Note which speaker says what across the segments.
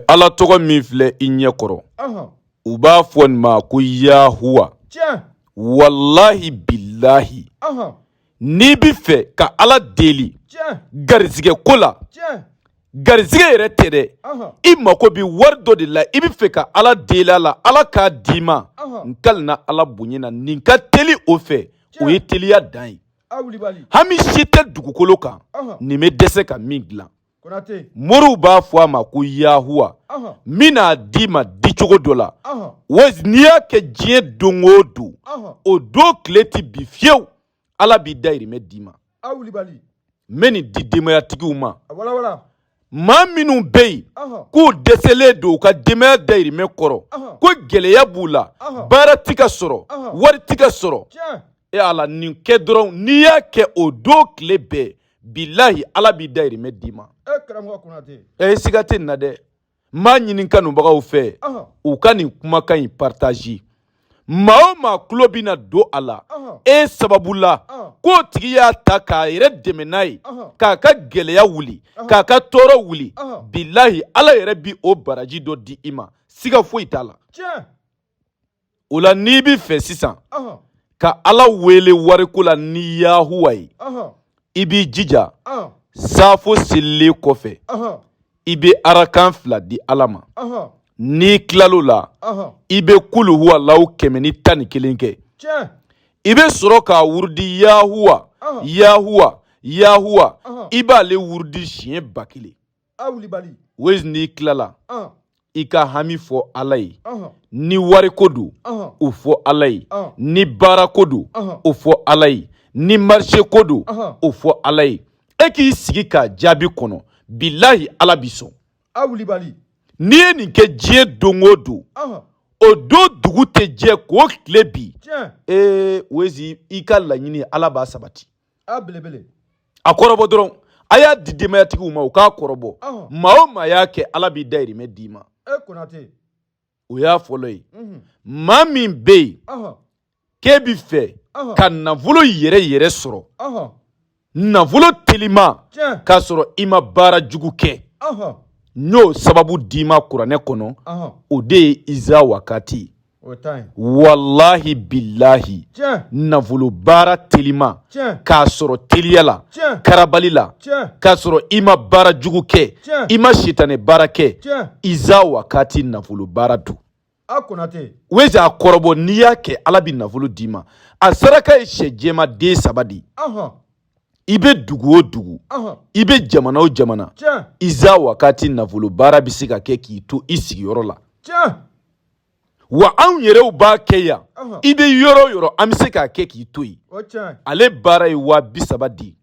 Speaker 1: Ala tɔgɔ min filɛ i ɲɛ kɔrɔ, u b'a fɔ nin ma ko Yahuwa. Walahi bilahi, n'i bɛ fɛ ka Ala deli garisɛgɛ ko la, garisɛgɛ yɛrɛ tɛ dɛ, i mako bɛ wari dɔ de la, i bɛ fɛ ka Ala deli a la, Ala k'a d'i ma, n kalina Ala bonya na, nin ka teli o fɛ, o ye teliya dan ye. Hami si tɛ dugukolo kan nin bɛ dɛsɛ ka min dilan. Moriw b'a fɔ a ma ko Yahuwa. N bɛn'a d'i ma dicogo dɔ la, n'i y'a kɛ diɲɛ don o don, o don tile tɛ bin fiyewu, Ala b'i dayirimɛ d'i ma. N bɛ nin di denbayatigiw ma, maa minnu bɛ yen k'u dɛsɛlen don u ka denbaya dayirimɛ kɔrɔ, ko gɛlɛya b'u la, baara ti ka sɔrɔ, wari ti ka sɔrɔ. E Ala, nin kɛ dɔrɔn, n'i y'a kɛ o don tile bɛɛ, bilahi Ala b'i dayirimɛ d'i ma. E siga tɛ nin na dɛ. N b'a ɲini kanubagaw fɛ u ka nin kumakan in partage. Maa o maa tulo bɛna don a la e sababu la, k'o tigi y'a ta k'a yɛrɛ dɛmɛ n'a ye, k'a ka gɛlɛya wuli, k'a ka tɔɔrɔ wuli, bilahi Ala yɛrɛ bi o baraji dɔ di i ma, siga foyi t'a la. O la n'i bɛ fɛ sisan ka Ala wele wariko la ni Yahuwa ye, i b'i jija saafo selilen kɔfɛ, i bɛ arakan 2 di Ala ma. N'i tilal'o la, i bɛ kuluhuwalahu 111 kɛ. I bɛ sɔrɔ k'a wurudi Yahuwa, Yahuwa, Yahuwa, i b'ale wurudi siɲɛ 1000. Wezi, n'i tilala, i ka hami fɔ Ala ye. Ni wariko don, o fɔ Ala ye. Ni baarako don, o fɔ Ala ye. Ni marché ko don, o fɔ Ala ye. E k'i sigi k'a jaabi kɔnɔ, bilahi Ala b'i sɔn. N'i ye nin kɛ diɲɛ don o don, o don dugu tɛ jɛ k'o tile bin, ee wezi, i ka laɲini Ala b'a sabati. A kɔrɔbɔ dɔrɔn, a y'a di denbayatigiw ma u k'a kɔrɔbɔ. Maa o maa y'a kɛ, Ala b'i dayirimɛ d'i ma. O y'a fɔlɔ ye. Maa min bɛ yen k'e bɛ fɛ ka nafolo yɛrɛ yɛrɛ sɔrɔ, nafolo telima k'a sɔrɔ i ma baara jugu kɛ, n y'o sababu d'i ma kuranɛ kɔnɔ, o de ye iza wakati. Walahi bilahi, nafolo baara telima k'a sɔrɔ teliya la, karabali la, k'a sɔrɔ i ma baara jugu kɛ, i ma sitanɛ baara kɛ, iza wakati nafolo baara don. Wezi, a kɔrɔbɔ, n'i y'a kɛ, Ala bɛ nafolo d'i ma. A saraka ye sɛ jɛma den 3 de ye. I bɛ dugu o dugu, i bɛ jamana o jamana, iza wakati nafolo baara bɛ se ka kɛ k'i to i sigiyɔrɔ la. Wa anw yɛrɛw b'a kɛ yan, i bɛ yɔrɔ o yɔrɔ, an bɛ se k'a kɛ k'i to yen. Ale baara ye 30.000 di,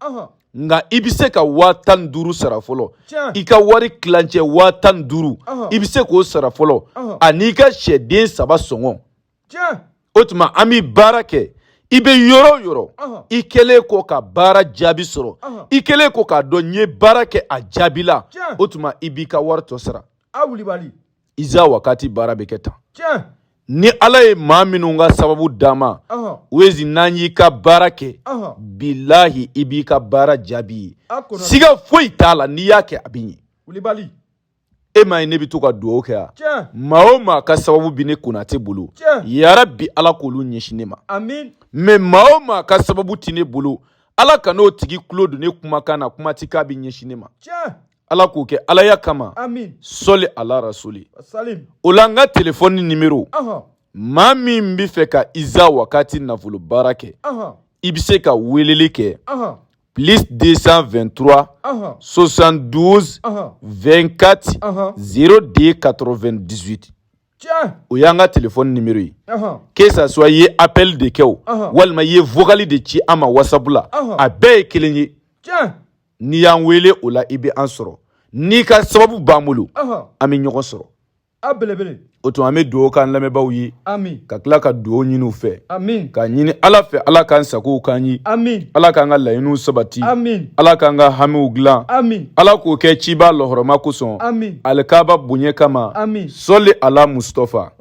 Speaker 1: nka i bɛ se ka 15.000 sara fɔlɔ. I ka wari tilancɛ 15.000, i bɛ se k'o sara fɔlɔ, ani i ka sɛden 3 sɔngɔ. O tuma an bɛ baara kɛ i bɛ yɔrɔ o yɔrɔ. I kɛlen kɔ ka baara jaabi sɔrɔ, i kɛlen kɔ k'a dɔn n ye baara kɛ a jaabi la, o tuma i b'i ka wari tɔ sara. Iza wakati baara bɛ kɛ tan. Ni Ala ye maa minnu ka sababu d'an ma, wezi, n'an y'i ka baara kɛ, bilahi i b'i ka baara jaabi ye, siga foyi t'a la. N'i y'a kɛ, a bɛ ɲɛ. E m'a ye ne bɛ to ka dugawu kɛ yan, maa o maa ka sababu bɛ ne Konate bolo, yarabi Ala k'olu ɲɛsin ne ma. Mais maa o maa ka sababu tɛ ne bolo, Ala ka n'o tigi tulo don ne kumakan na, kuma ti k'a bɛ ɲɛsin ne ma. Ala k'o kɛ alaya kama. Sɔli ala rasuli. O la n ka telefɔni nimero, maa min bɛ fɛ ka iza wakati nafolo baara kɛ, i bɛ se ka weleli kɛ plus 223 72 24 02 98. O y'an ka telefɔni nimero ye. Que ça soit i ye appel de kɛ o, walima i ye vocal de ci an ma WhatsApp la, a bɛɛ ye kelen ye. N'i y'an wele o la, i bɛ an sɔrɔ. N'i ka sababu b'an bolo, an bɛ ɲɔgɔn sɔrɔ. O tuma an bɛ dugawu k'an lamɛnbaaw ye, ka tila ka dugawu ɲini u fɛ, ka ɲini Ala fɛ, Ala k'an sagow k'an ye, Ala k'an ka laɲiniw sabati, Ala k'an ka hamiw dilan, Ala k'o kɛ ciba lɔhɔrɔma kosɔn, alikaba bonya kama. Sɔli ala Mustɔfa.